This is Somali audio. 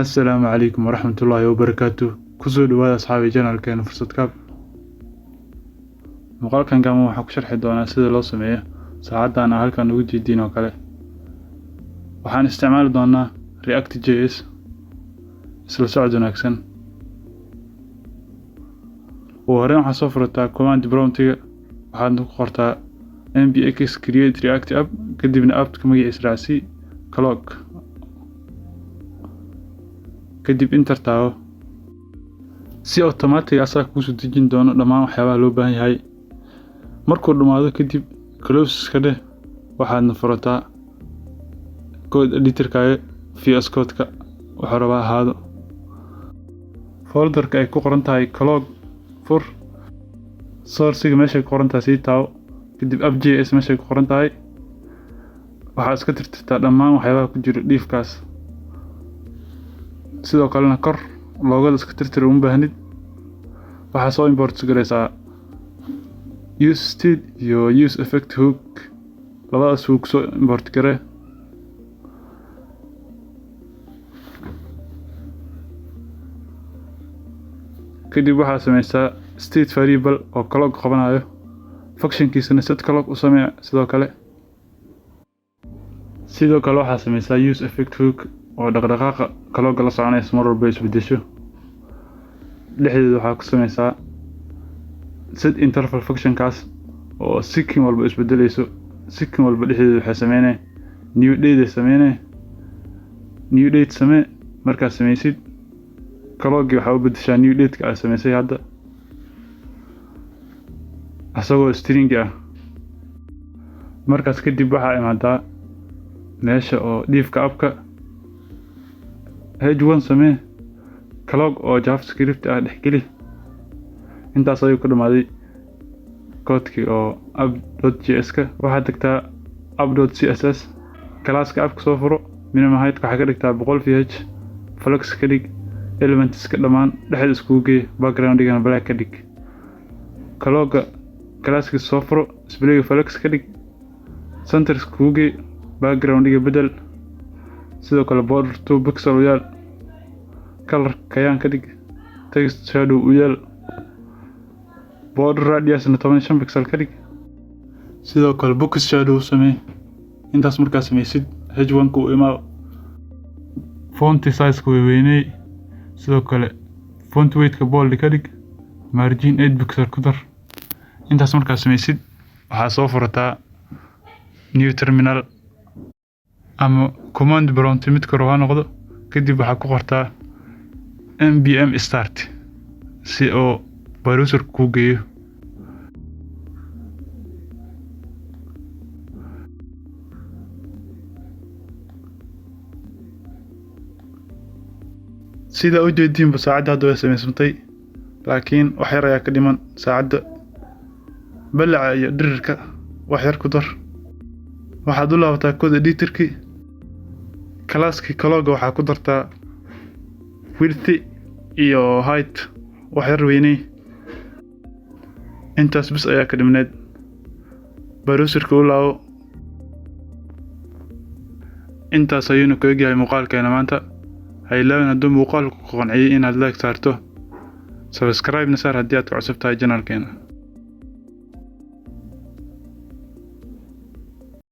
Assalaamu calaykum waraxmatullaahi wabarakaatuh. Kusoo dhawaada, asxaabi, channelkeena Fursad Kaab. Muuqaalkan gaaban waxaan ku sharxi doonaa sida loo sameeyo saacaddan aan halkan ugu jeediin oo kale. Waxaan isticmaali doonaa React JS. Isla socod wanaagsan. Ugu horreyn, waxaad soo furataa command prompt-iga, waxaadna ku qortaa npx create react app, kadibna appka magaciisa raacsii clock, kadib enter taabo. Si automatic asaga kuusoo dejin doono dhammaan waxyaabaha loo baahan yahay. Markuu dhammaado kadib, close iska dheh, waxaadna furataa code editorkaaga, VS Code-ka wuxuu rabaa ahaado. Folderka ay ku qoran tahay clock fur, source-iga meeshay ku qoran tahay sii taabo, kadib app.js meeshay ku qoran tahay waxaad iska tirtirtaa dhammaan waxyaabaha ku jira div-kaas. Sidoo kalena kor logo-da iska tirtir, uma baahnid. Waxaa soo import gareysaa use state iyo use effect hook, labadaas hook soo import garee. Kadib waxaa sameysaa state variable oo clock qabanayo, functionkiisana set clock u samee. Sidoo kale waxaa sameysaa use effect hook oo dhaqdhaqaaqa clock la soconaysa mar walba isbedesho. Dhexdeeda waxaa ku sameysaa set interval functionkaas oo second walba isbedeleyso. Second walba dhexdeeda waxay sameynaya new date ay sameynaya. New date samee. Markaad sameysid, clockii waxaa u bedeshaa new date-ka aad sameysay hadda, asagoo string ah. Markaas kadib waxaa imaadaa meesha oo div-ka appka, h1 samee, clock oo JavaScript ah dhexgeli. Intaas ayuu ku dhamaaday koodkii oo app.js ka. Waxaad tagtaa app.css, classka appka soo furo, minimum height waxaa ka dhigtaa 100 vh, flex ka dhig, elementska dhammaan dhexda iskugu geey, backgroundigana black ka dhig. Clockga classkiisa soo furo, displayga flex ka dhig, center iskugu geey, backgroundiga bedel. Sidoo kale border 2 pixel u yaal, color cyan ka dhig, text shadow u yaal, border radiusna 15 pixel ka dhig. Sidoo kale box shadow samee. Intaas markaa sameysid, h1 ka u imaa, font size-ka weyweyney, sidoo kale font weight-ka bold ka dhig, margin 8 pixel ku dar. Intaas markaa sameysid, waxaa soo furataa new terminal ama command prompt, mid kore ha noqdo. Kadib waxaa ku qortaa npm start si oo browser kuu geeyo. Sidaa u jeediinba, saacadda hadda way samaysantay, laakiin wax yar ayaa ka dhiman. Saacadda balaca iyo dhirirka wax yar ku dar. Waxaad u laabataa code editorkii, classkii clockga waxaa ku dartaa width iyo height, wax yar weyney. Intaas bis ayaa ka dhimneed. Browserka u laabo. Intaas ayuuna ku egyahay muuqaalkeena maanta. Ha ilaawin, hadduu muuqaalku ku qanciyey, inaad like saarto, subscribe-na saar haddii aad ku cusub tahay channelkeena.